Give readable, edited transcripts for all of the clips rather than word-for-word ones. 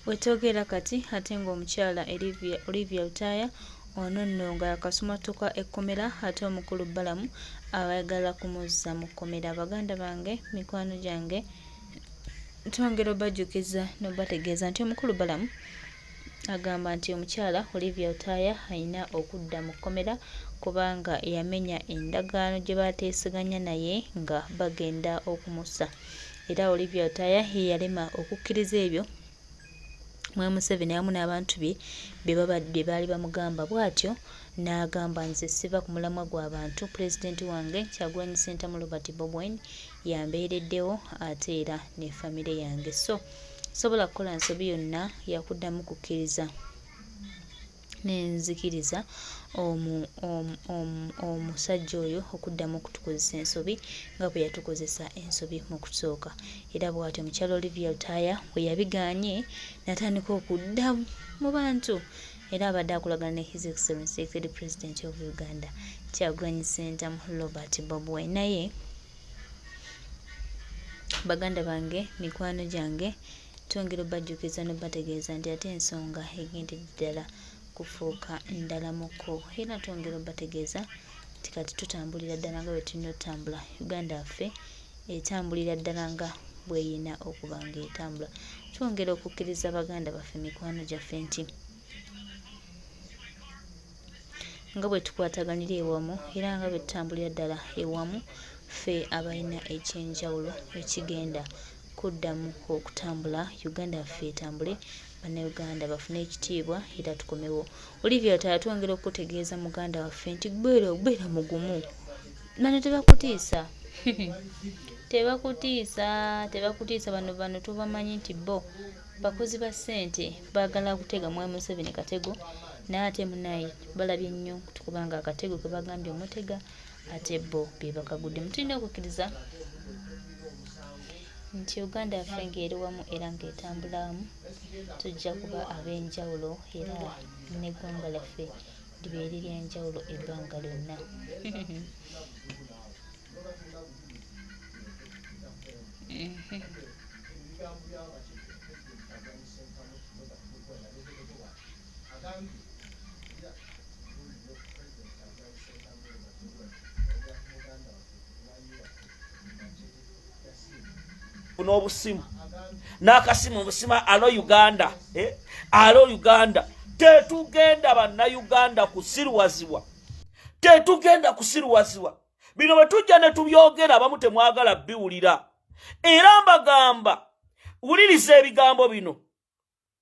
Wetwogerera kati ate ng'omukyala Olivia Lutaaya ono nno nga yakasumatuka ekkomera ate omukulu Balamu ayagala kumuzza mu kkomera. Baganda bange, mikwano gyange, twongera obajjukiza n'obategeeza nti omukulu Balamu agamba nti omukyala Olivia Lutaaya alina okudda mu kkomera kubanga yamenya endagaano gye baateeseganya naye nga bagenda okumussa era Olivia Lutaaya ye yalema okukkiriza ebyo Mwami Museveni awamu n'abantu be bye baali bamugamba bw'atyo n'agamba nze siva ku mulamwa gwa bantu pulezidenti wange Kyagulanyi Ssentamu Robert Bobi Wine yambeereddewo ate era ne famire yange so sobola kukola nsobi yonna yakuddamu kukkiriza ne nzikiriza omusajja oyo okuddamu okutukozesa ensobi nga bwe yatukozesa ensobi mu kusooka. Era bw'atyo mukyala Olivia Lutaaya bwe yabigaanye n'atandika okudda mu bantu era abadde akolagana ne His Excellency Third President of Uganda Kyagulanyi Ssentamu Robert Bobi Wine. Naye baganda bange, mikwano gyange, Twongera obajjukiza nobategeeza nti ate ensonga egendedde ddala kufuuka ndalamuko era twongera obategeeza nti kati tutambulira ddala nga bwetulina otambula. Uganda yaffe etambulira ddala nga bweyina okuba nga etambula. Twongera okukkiriza baganda baffe mikwano gyaffe nti nga bwetukwataganira ewamu era nga bwetutambulira ddala ewamu ffe abalina ekyenjawulo ekigenda kuddamu okutambula Uganda yaffe etambule bannayuganda bafune ekitiibwa era tukomewo. Olivia Lutaaya twongera okukutegeeza muganda waffe nti beera beera mugumu bano tebakutiisa tebakutiisa tebakutiisa bano bano tubamanyi nti bo bakozi ba ssente baagala kutega mwami Museveni katego naye ate munaye balabye nnyo kubanga akatego ke bagambye omutega ate bo be bakaguddemu. Tulina okukkiriza nti Uganda yaffe ng'eri wamu era ng'etambula wamu tujja kuba ab'enjawulo era n'eggwanga lyaffe libeere lya njawulo ebbanga lyonna. N'obusimu n'akasimu obusima alo Uganda, eh? Alo Uganda, tetugenda bannayuganda kusiruwazibwa, tetugenda kusiruwazibwa. Bino bwe tujja ne tubyogera abamu temwagala biwulira, era mbagamba wuliriza ebigambo bino.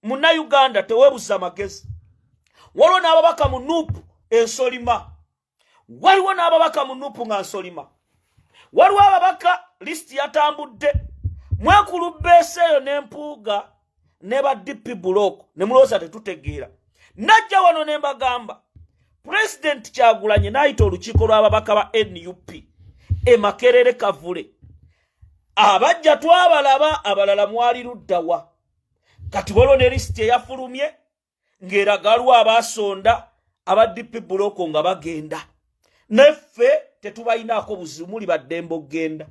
Munnayuganda teweebuza magezi. Waliwo n'ababaka mu NUP ensolima, waliwo n'ababaka mu NUP nga nsolima, waliwo ababaka lisiti yatambudde mwekulubbeesa eyo n'empuuga ne ba DP block ne mulowooza tetutegeera. Najja wano ne mbagamba Pulezidenti Kyagulanyi n'ayita olukiiko lw'ababaka ba NUP e Makerere Kavule, abajja twabalaba, abalala mwali luddawa? Kati waliwo ne lisiti eyafulumye ng'eragalwa abaasonda aba DP buloko nga bagenda, neffe tetubalinaako buzibu, muli baddembe okugenda.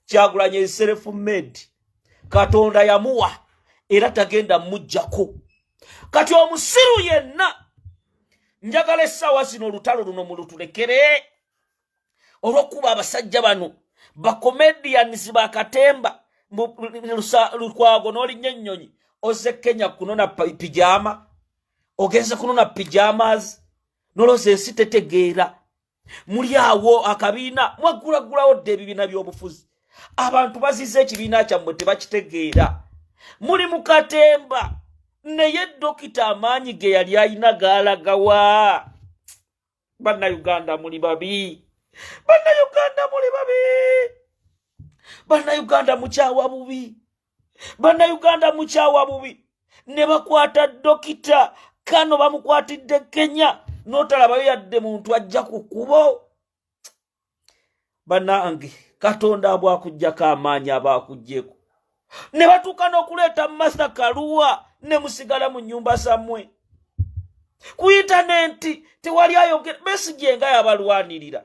Kyagulanyi eserefu made, Katonda yamuwa era tagenda mujjako. Kati omusiru yenna njagala essaawa zino olutalo luno mulutulekere olw'okuba abasajja bano bakomedians bakatemba Lukwago n'olinnya ennyonyi oze Kenya kunona pijama, ogenze kunona pijamas noloza ensi tetegeera. Muli awo akabiina mwaggulaggulawo dda ebibiina by'obufuzi, abantu bazize ekibiina kyammwe tebakitegeera, muli mu katemba. Naye dokita amaanyi ge yali alina gaalagawa? Bannayuganda muli babi, bannayuganda muli babi, bannayuganda mukyawa bubi, bannayuganda mukyawa bubi. Ne bakwata dokita kano bamukwatidde Kenya n'otalabayo yadde muntu ajja ku kkubo. Bannange, Katonda bwakuggyako amaanyi aba akuggyeko. Ne batuuka n'okuleeta Martha Kaluwa ne musigala mu nnyumba zammwe ku intanenti tewali ayogera. Besigye nga yabalwanirira,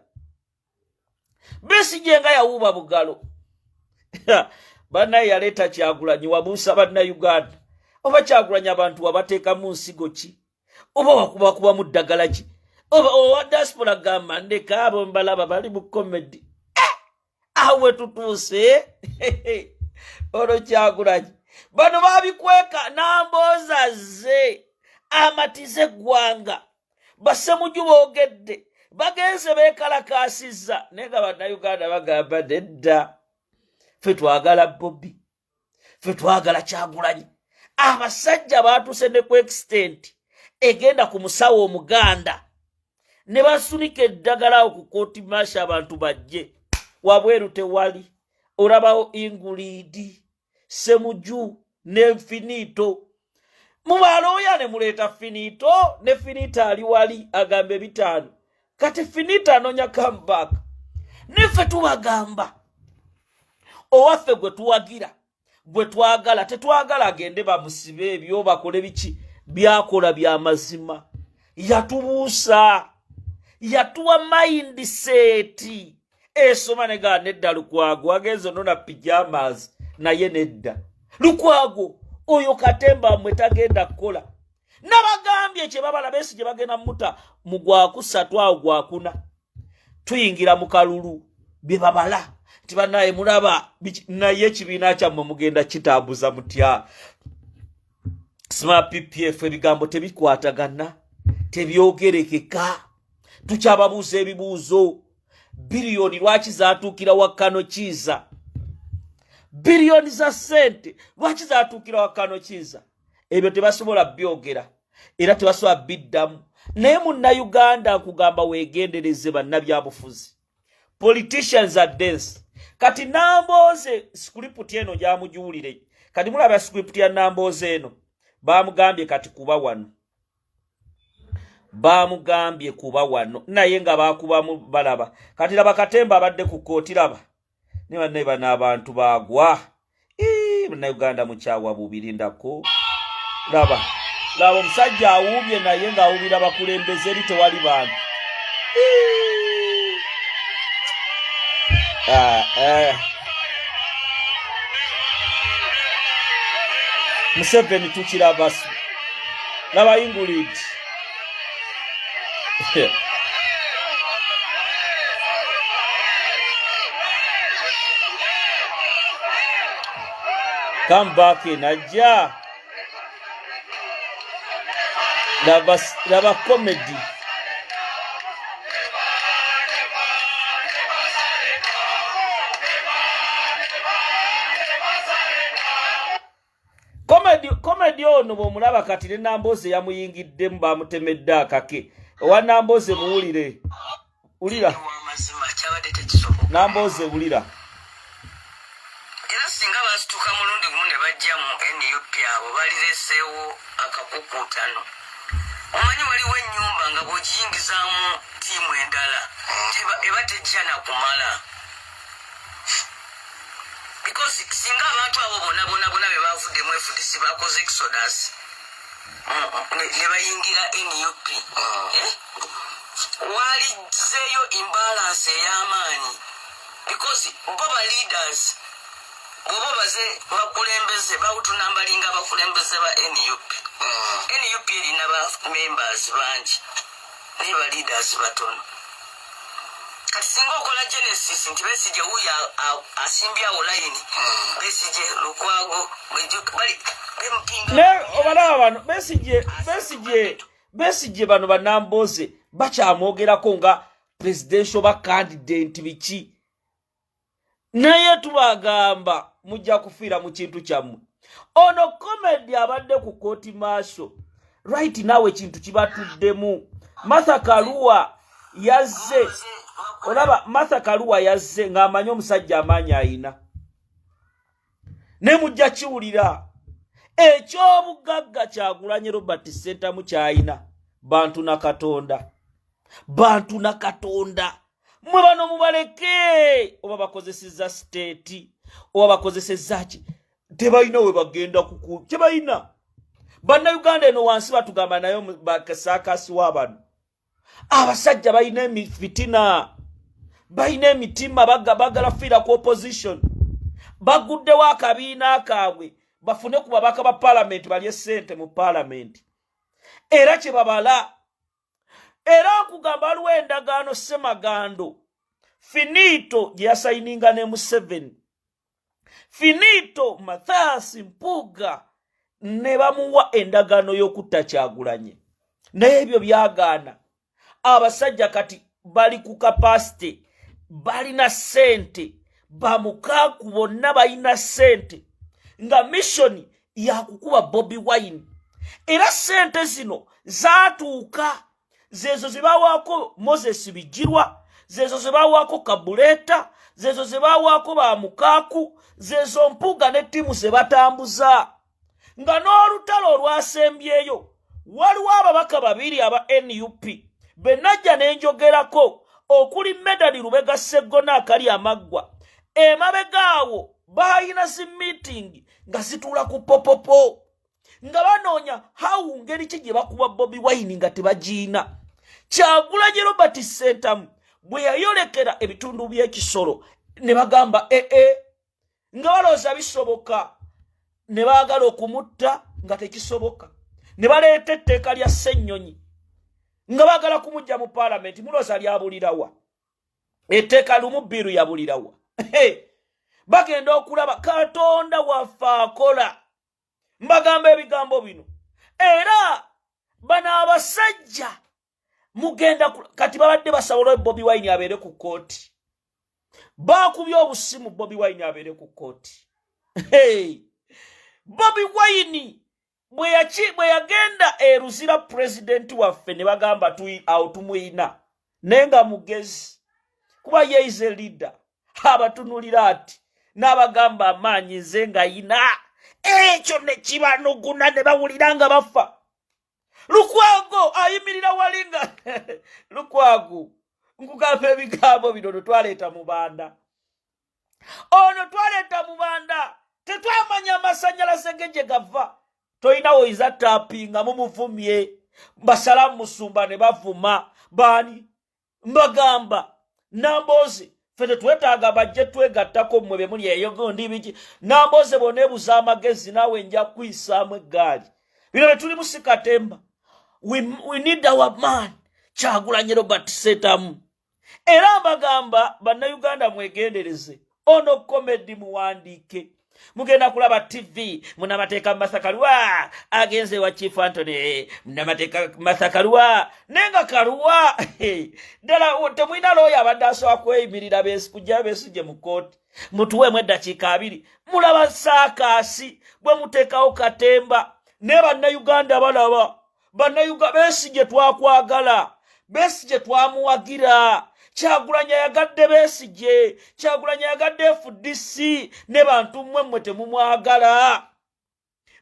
Besigye nga yawuuba bugalo. Bannaye yaleeta Kyagulanyi wabuusa bannayuganda. Oba Kyagulanyi abantu wabateekamu nsigo ki, oba wakubakubamu ddagala ki, oba owa diaspora gamba ndeka abo mbalaba bali mu comedy. Eh, awo wetutuuse olwo Kyagulanyi bano babikweka. Nambooza ze amatize eggwanga, Basemuju boogedde, bagenze beekalakaasizza, naye nga Bannayuganda bagamba nedda, ffe twagala Bobi, ffe twagala Kyagulanyi. Abasajja baatuuse ne ku extent egenda ku musawo Omuganda ne basunika eddagala awo ku kooti maasha, abantu bajje wabweru tewali. Olabawo Ingulidi Semuju ne Finito mubalooya ne muleeta Finito, ne Finito ali wali agamba ebitaano. Kati Finito anonya comeback, neffe tubagamba owaffe gwe tuwagira, gwe twagala, tetwagala agende bamusibe ebyo bakole biki. Byakola byamazima, yatubuusa, yatuwa mindset esoma negaa nedda. Lukwago agenze onona pyjamas, naye nedda, Lukwago oyo katemba mwe tagenda kukola. Nabagambye kyebabala Besigye bagenda muta mu gwakusatu, awo gwakuna tuyingira mu kalulu. Bye babala nti banaye mulaba, naye ekibiina kyammwe mugenda kitambuza mutya? Sima PPF, ebigambo tebikwatagana, tebyogerekeka. Tukyababuuza ebibuuzo. Biliyoni lwaki zatuukira wakano Kiiza? Biliyoni za ssente lwaki zatuukira wakano Kiiza? Ebyo tebasobola byogera era tebasobola biddamu. Naye Munnayuganda, nkugamba weegendereze bannabyabufuzi. Politicians are dense. Kati Nambooze script eno gyamugiwulire. Kati mulaba script ya Nambooze eno, bamugambye kati kuba wano, bamugambye kuba wano, naye nga bakubamu balaba. Kati laba katemba abadde ku kooti, laba ne bannaye bano abantu bagwa. Bannayuganda mukyawa bubirindako. Laba, laba omusajja awuubye, naye ng'awuubira bakulembeze, eri tewali bantu. Ah, eh. Museveni tukiraba, laba Ingulid. Come back in ajja. Laba, laba comedy. Comedy, comedy ono bw'omulaba kati ne Nambooze yamuyingiddemu, bamutemedde akake. Owa Nambooze muwulire, wulira Nambooze, wulira. Era singa basituka mulundi gumu ne bajja mu NUP, abo balireseewo akakukuutano. Omanyi waliwo ennyumba nga bw'ogiyingizaamu ttiimu endala eba tejja na kumala, because singa abantu abo bonna bonna bonna be bavuddemu FDC bakoze exodus ne bayingira NUP, eh? Walizeeyo imbalance ey'amaanyi, because bo ba leaders bwoba baze bakulembeze bawutunambalinga abakulembeze ba NUP. NUP erina ba members bangi, naye ba leaders batono. Kati singa okola genesis nti Besigye wuyo asimbyawo layini, Besigye, Lukwago bali bempinga. Ne obalaba bano Besigye, Besigye, Besigye, bano Banamboze bakyamwogerako nga presidential ba candidate biki, naye tubagamba mujja kufiira mu kintu kyammwe. Ono comedy abadde ku kooti maaso right now, ekintu kibatuddemu. Martha Kaluwa yazze, olaba Martha Kaluwa yazze ng'amanyi omusajja amaanyi ayina, ne mujja kiwulira ekyobugagga Kyagulanye Robert Sentamu kyayina. Bantu na Katonda, bantu na Katonda, mwe bano mubaleke. Oba bakozeseza state, oba bakozeseza ki, tebalina we bagenda kuku, tebalina. Bannayuganda eno wansi batugamba, naye basaakasi wa bano abasajja balina emifitina, balina emitima bagala fiira ku opposition, baguddewo akabiina kaabwe. bafune ku babaka ba palamenti balye ssente mu palamenti era kye babala. Era nkugamba waliwo endagaano Ssemagando Finito gye yasayininga ne Museveni, Finito Mathias Mpuuga, ne bamuwa endagaano y'okutta Kyagulanyi, naye ebyo byagaana. Abasajja kati bali ku kapasite, balina ssente, bamukaaku bonna balina ssente, nga missioni yakukuba Bobi Wine. Era ssente zino zaatuuka zezo zebawaako Moses Bigirwa, zezo zebawaako Kabuleta, zezo zebawaako bamukaaku, zezo Mpuuga ne ttiimu ze batambuza. Nga n'olutalo olwasembyeyo waliwo ababaka babiri aba NUP be najja ne njogerako, okuli Medani Lubega Sseggona akali amaggwa. Emabega awo baayina zi meeting nga zituula ku popopo nga banoonya hawu ngeri ki gye bakuba Bobi Wine nga tebagiina. Kyagulanyi Robert Ssentamu bwe yayolekera ebitundu by'ekisolo ne bagamba ee eh, eh, nga balowooza bisoboka, ne baagala okumutta nga tekisoboka, ne baleeta etteeka lya Ssennyonyi nga baagala kumujja mu paalamenti. Mulowooza lyabulirawa etteeka lumu bbiiru yabulirawa? Bagenda okulaba Katonda waffe akola. Mbagamba ebigambo bino, era bano abasajja mugenda kati babadde basaba olwa Bobi Wine abeere ku kkooti. Baakubye obusimu Bobi Wine abeere ku kkooti. Bobi Wine bwe yagenda e Luzira, pulezidenti waffe, ne bagamba awo tumuyina, naye nga mugezi kuba ye is a leader. Abatunulira ati n'abagamba amaanyi nze nga yina ekyo ne kibanuguna ne bawulira nga bafa. Lukwago ayimirira wali nga Lukwago. Nkugamba ebigambo bino, no twaleeta mubanda ono, twaleeta mubanda, tetwamanya amasanyalaze ge gye gava. Tolina woyiza tapinga mumuvumye basalamu musumba ne bavuma baani. Mbagamba Nambooze, ffe tetwetaaga bajje twegattako mmwe bemuli eyo gundi biki. Nambooze boneebuza amagezi naawe nja kuyisaamu eggaali. Bino bye tulimu si katemba. We need our man Kyagulanyi Robert Setamu. Era mbagamba Bannayuganda mwegendereze ono comedy muwandiike. Mugenda kulaba TV, munamateeka Martha Karua agenze wa Chief Anthony, munamateeka Martha Karua, naye nga Karua ddala temulina looya abadde asobola kweyimirira kujjayo Besigye mu kkooti. Mutuweemu eddakiika 20 mulaba saakaasi bwe muteekawo katemba, naye Bannayuganda balaba. Bannayuganda, Besigye twakwagala, Besigye twamuwagira. Kyagulanyi ayagadde Besigye, Kyagulanyi ayagadde FDC, ne bantu mmwe mmwe temumwagala.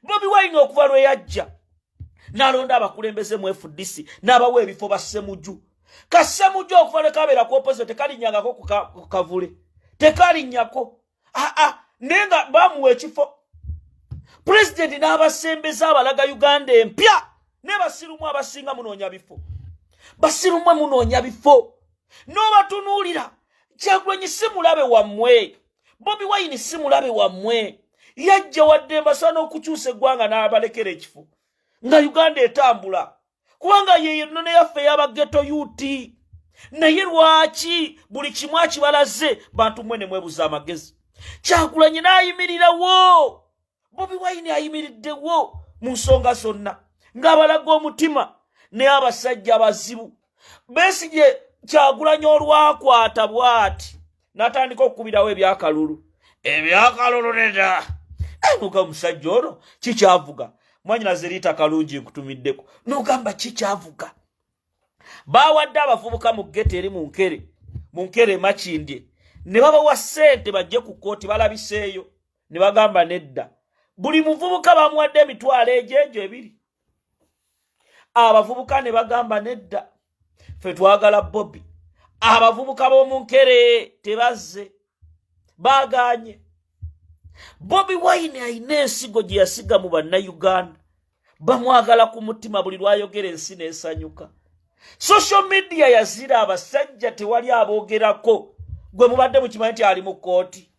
Bobi Wine okuva lwe yajja n'alonda abakulembeze mu FDC n'abawa ebifo, bassemuju kassemuju okuva lwe kabeera ku opposite tekalinyangako ku kavule, tekalinnyako aa, naye nga bamuwa ekifo pulezidenti n'abasembeza abalaga Uganda empya. Naye basirumu abasinga munoonya bifo, basirumwe munoonya bifo n'obatunuulira. Kyagulanyi si mulabe wammwe, Bobi Wine si mulabe wammwe. Yajja wadde mbasaana okukyusa eggwanga n'abalekera ekifo nga Uganda etambula, kubanga yeyo ennono yaffe ey'aba ghetto youth. Naye lwaki buli kimu akibalaze? Bantu mmwe ne mwebuza amagezi. Kyagulanyi n'ayimirirawo, Bobi Wine ayimiriddewo mu nsonga zonna ng'abalaga omutima, naye abasajja bazibu. Besigye Kyagulanyi olwakwata bw'ati n'atandika okukubirawo ebyakalulu, ebyakalulu neda enuga omusajja ono kikyavuga. Mwanyinaze Riita Kalungi, nkutumiddeko n'ogamba kikyavuga. Bawadde abavubuka mu ghetto eri mu Nkere Makindye ne babawa ssente bajje ku kkooti balabiseeyo, ne bagamba nedda. Buli muvubuka bamuwadde emitwalo egyo egyo ebiri. Abavubuka ne bagamba nedda, ffe twagala Bobi. Abavubuka b'omu Nkere tebazze, baganye. Bobi Wine ayina ensigo gye yasiga mu Bannayuganda, bamwagala ku mutima. Buli lwayogera ensi n'esanyuka. Social media yazira abasajja, tewali aboogerako. Gwe mubadde mukimanyi nti ali mu kkooti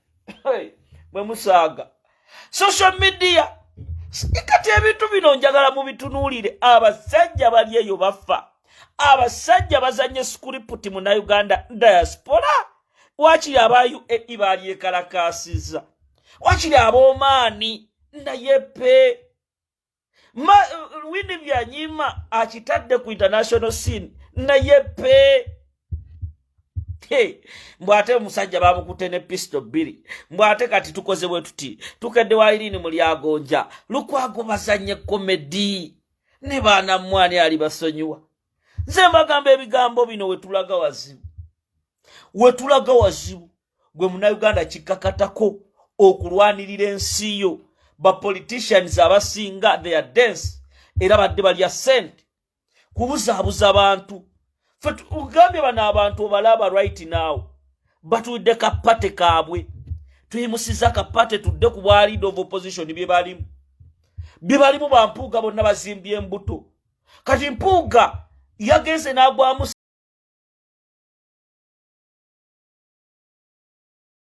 bwe musaaga. Social media kati ebintu bino njagala mubitunuulire. Abasajja bali eyo bafa, abasajja bazanye script. Munauganda diaspora, wakiri aba UAE balyekalakasiza, wakiri ab'omaani, naye pe Winnie Byanyima akitadde ku international scene, naye pe mbwate omusajja bamukutte ne pistol 2, mbwate kati tukoze bwe tuti, tukedde wa Irini Mulyagonja Lukwago, bazanye comedy ne baana mwani ali basonyiwa. Nze mbagamba ebigambo bino, wetulaga wazibu, wetulaga wazibu. Gwe Munauganda kikakatako okulwanirira ensi yo. Bapoliticians abasinga, they are dense, era badde balya sente kubuzaabuza bantu. Fe ugambye bano abantu obalaba right now batulidde kapate kaabwe, tuyimusiza kapate, tudde ku bwa leader of opposition. Bye balimu, bye balimu, bampuuga bonna bazimbye embuto. Kati Mpuuga yagenze n'agwamu.